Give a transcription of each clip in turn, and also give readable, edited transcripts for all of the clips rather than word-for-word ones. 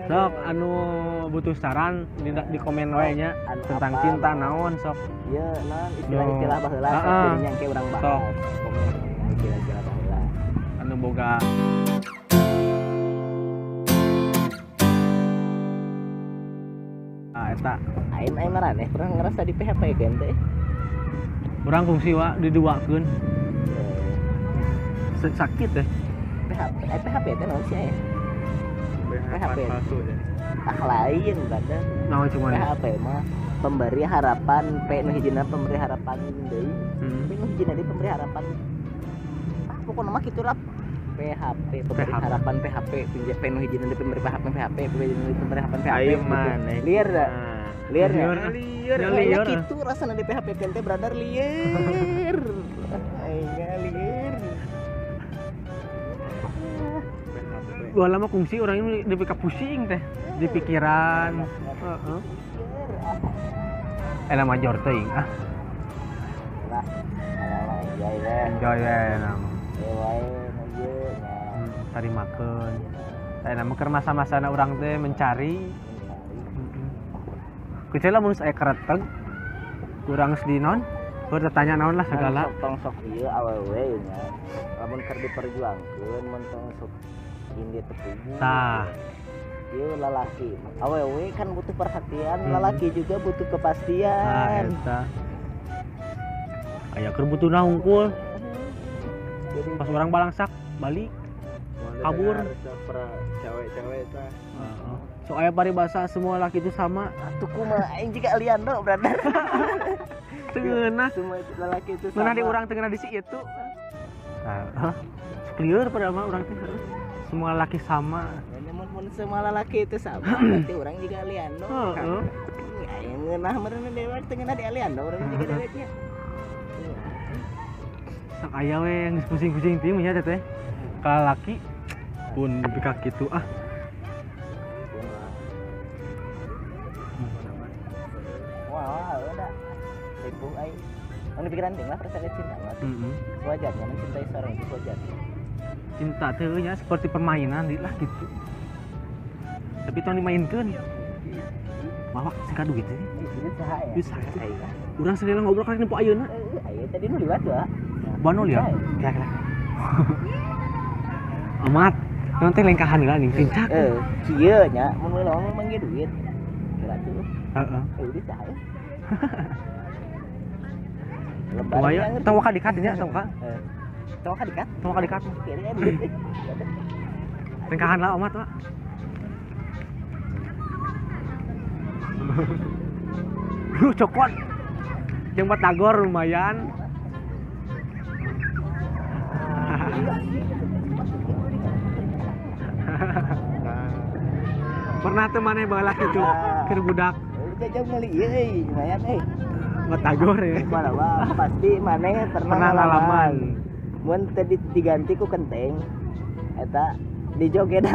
Sok anu butuh saran di komen wae nya tentang cinta naon sok. Ieu naon istilah-istilah baheula sok dirinya engke urang bahas. Sok. Komen istilah-istilah baheula. Anu boga eta aing aing maraneh pernah ngerasa di PHP kan teh. Urang kungsi wa diduakeun. Sakit teh. PHP, PHP teh naon sih aya? PHP palsu ya. Ah lain badan. Naon cuma PHP mah pemberi harapan, P nu hijina pemberi harapan deui. P nu hijina deui pemberi harapan. Ah pokona mah kitu lah. PHP pemberi harapan PHP, P nu hijina deui pemberi harapan PHP, P hijina deui pemberi harapan PHP. Ayo maneh. Liar da. Liar ya. Liar. Liar kitu rasana di PHP teh brother liar. Aing liar. Gua lama kungsi orang ini dipika pusing teh di pikiran. Heeh. Enak major teuing ah. Lah, enjoy we. Enjoy we nama. Wae nu ieu nya. Tarimakeun. Tah nama keur masa-masana urang teh mencari. Kecuali lamun aya kereteg kurang sedinon, keur tanya naon lah segala. Tong sok ieu awewe nya. Lamun keur diperjuangkeun mun tong sok indi tepugu. Tah. Ieu lalaki. Awewe kan butuh perhatian, lalaki juga butuh kepastian. Tah eta. Aya keur butuhna hungkul. Pas orang balangsak balik kabur. Cewek-cewek tah. Heeh. So aya paribasa semua laki itu sama. Atuh kumaha aing jiga Aliando brother. Teu ngeunah. Semua lelaki itu sama. Ngeunah di urang teu ngeunah di si itu. Tah. Lieur pada mah urang teh. Semua laki sama. Mun semua lelaki itu sama, berarti orang juga Aliando. Heeh. Aya ngeunah meureun dewek teu ngeunah di Aliando urang juga deweknya. Sok aya we geus pusing-pusing teuing nya teh. Ka laki pun nepi ka kitu ah. Wah, udah. Ribu ai. Anu pikiran teh lah perasaan cinta mah. Sewajarnya mencintai seorang itu sewajarnya. Cinta teh nya seperti permainan lah gitu. Tapi tong dimainkeun. Mawak singkat duit teh. Duit saha ya? Duit saha teh. Urang selila ngobrol karek nempo ayeuna. Heeh, ayeuna tadi nu liwat wa. Bano lihat. Kira-kira. Amat, nanti lengkahan heula ning pincak. Heeh, kieu nya mun ngomong manggih duit. Kira tuh. Heeh. Duit saha ya? Lebaran tong waka dikat nya tong ka. Tong waka dikat? Tong waka dikat. Lengkahan lah omat, Pak. Duh, cokot. Jeung batagor lumayan. Pernah tuh maneh baheula kitu keur budak. Jajang meuli ieu euy, lumayan euy. Batagor ya. Kumaha pasti maneh pernah ngalaman. Mun teu diganti ku kenteng eta dijogedan.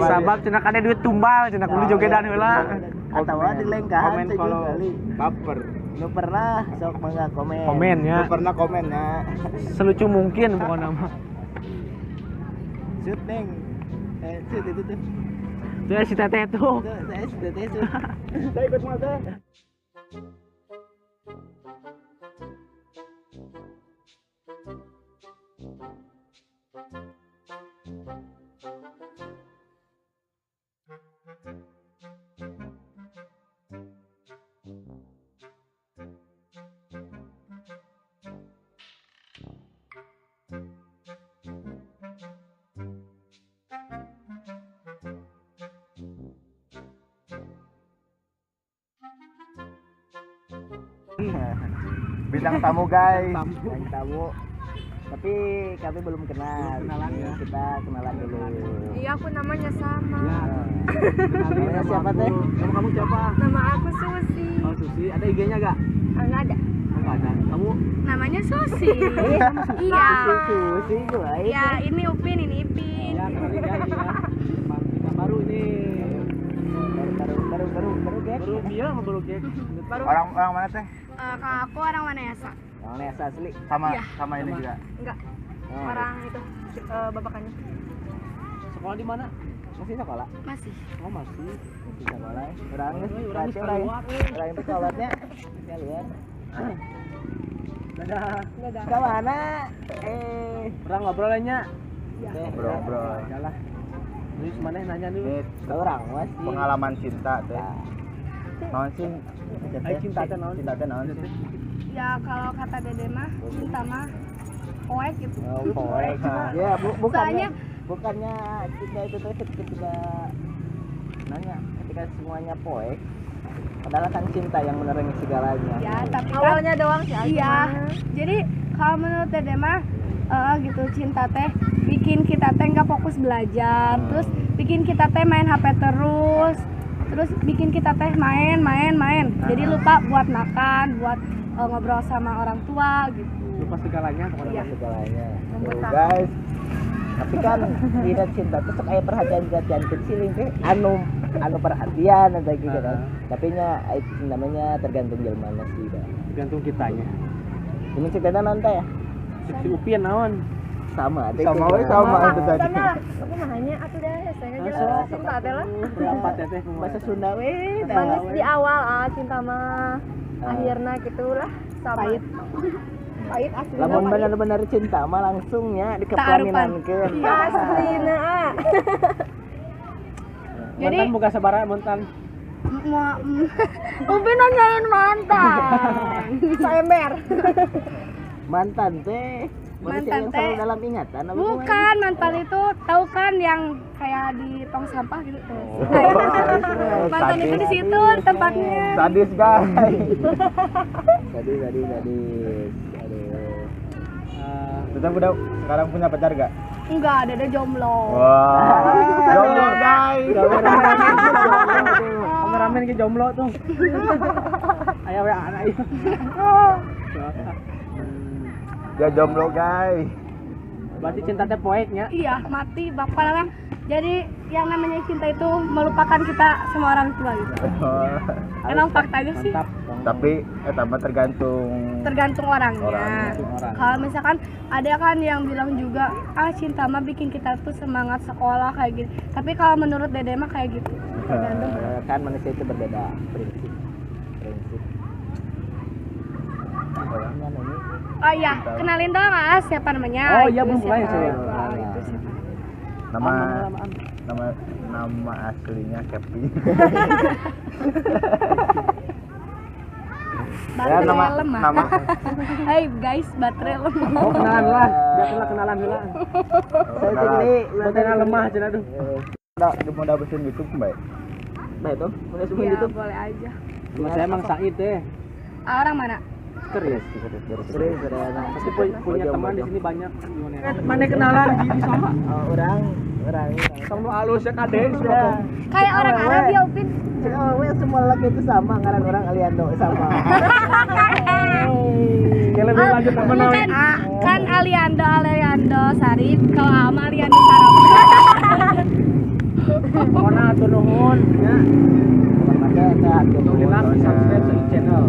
Sabab cenah kade duit tumbal cenah kudu jogedan heula. Atawa dilengkahan komen kalau baper. Nu pernah sok mangga komen. Komen ya. Nu pernah komen ya. Selucu mungkin pokoknya mah. Shoot neng. Shoot itu tuh. Tuh si teteh tuh. Tuh, saya si teteh shoot. Saya ikut mah teh. Bintang tamu guys. Bintang tamu. Tapi kami belum kenal. Belum kenalan ya. Kita kenalan dulu. Iya, aku namanya sama. Ya. Namanya siapa teh? Nama kamu siapa? Nama aku Susi. Oh, Susi. Ada IG-nya gak? Enggak ada. Oh, enggak ada. Kamu? Namanya Susi. Iya. Susi gue. Iya, ini Upin, ini Ipin. Ya, kenalin ya. Kita baru ini. Baru gek. Baru biar sama baru gek. Baru. Orang mana teh? Kalau aku orang Wanayasa. Orang Wanayasa asli. Sama ya. Sama ini juga. Enggak. Oh. Orang itu babakannya. Sekolah di mana? Masih sekolah? Masih. Oh, masih. Masih sekolah. Urang geus urang teh kolotnya keluar. Dadah. Dadah. Ka mana? Urang ngobrol nya. Ngobrol. Yalah. Terus mana nanya dulu? Urang masih pengalaman cinta teh. Naon sih? Ai cinta teh naon? Cinta teh naon sih? Ya kalau kata Dede mah cinta mah poek gitu. Oh, poek. Ya, bukannya cinta itu tuh ketika nanya ketika semuanya poek, padahal kan cinta yang menerangi segalanya. Ya, tapi kan, awalnya doang sih. Iya. Jadi kalau menurut Dede mah gitu cinta teh bikin kita teh nggak fokus belajar, terus bikin kita teh main HP terus, terus bikin kita teh main. Jadi lupa buat makan, buat ngobrol sama orang tua gitu. Lupa segalanya pokoknya. Lupa segalanya. Tuh, guys. Tapi kan dina cinta tuh sok aya perhatian-perhatian kecil teh anu perhatian atau gitu kan. Tapi nya itu namanya tergantung jelmana sih, Bang. Tergantung kitanya. Ini cintanya naon teh ya? Si Upin naon? Sama teh. Sama we sama itu tadi. Sama. Aku mah hanya atuh dah saya jelas cinta teh lah. Berapa teh bahasa Sunda we. Manis di awal cinta mah. Akhirnya gitulah sama. Pahit. Pahit asli. Lamun benar-benar cinta mah langsungnya dikeplaminankeun. Aslina. Jadi mantan buka sabaraha mantan. Upin nanyain mantan. Saember. Mantan teh mantan teh selalu dalam ingatan apa bukan mantan itu tahu kan yang kayak di tong sampah gitu tuh. Oh. Mantan itu di situ tempatnya. Sadis guys. Sadis. Aduh. Tetap udah sekarang punya pacar gak? Enggak, ada jomblo. Wah. Jomblo guys. Kameramen ke jomblo tuh. Ayo we anak ieu. Ya jomblo guys. Berarti cinta teh poeknya? Iya, mati bapak lah. Jadi yang namanya cinta itu melupakan kita sama orang tua gitu. Emang faktanya sih. Tapi tambah tergantung orangnya. Kalau misalkan ada kan yang bilang juga cinta mah bikin kita tuh semangat sekolah kayak gitu. Tapi kalau menurut Dede mah kayak gitu. Tergantung. Kan manusia itu berbeda prinsip. Oh iya, kenalin dong siapa namanya? Oh iya, belum mulai saya. Itu siapa? Nama aslinya Kevin. Baterai ya, lemah. Nama. Hai guys, baterai lemah. Oh, kenalan lah. Biarlah kenalan dulu. Saya tadi baterai lemah cenah tuh. Udah mau dapetin YouTube, Mbak? Mbak tuh, udah semua YouTube. Boleh aja. Nama saya Mang Said deh. Orang mana? Serius. Pasti punya teman di sini banyak. Mana kenalan di sama? Orang. Sama alus ya kade. Kayak orang Arab ya Upin. Semua laki itu sama, ngaran orang Aliando sama. Ya lebih lanjut apa namanya? Kan Aliando Sarif, kalau ama Aliando Saraf. Pokoknya atur nuhun ya. Pokoknya Tolong di subscribe channel.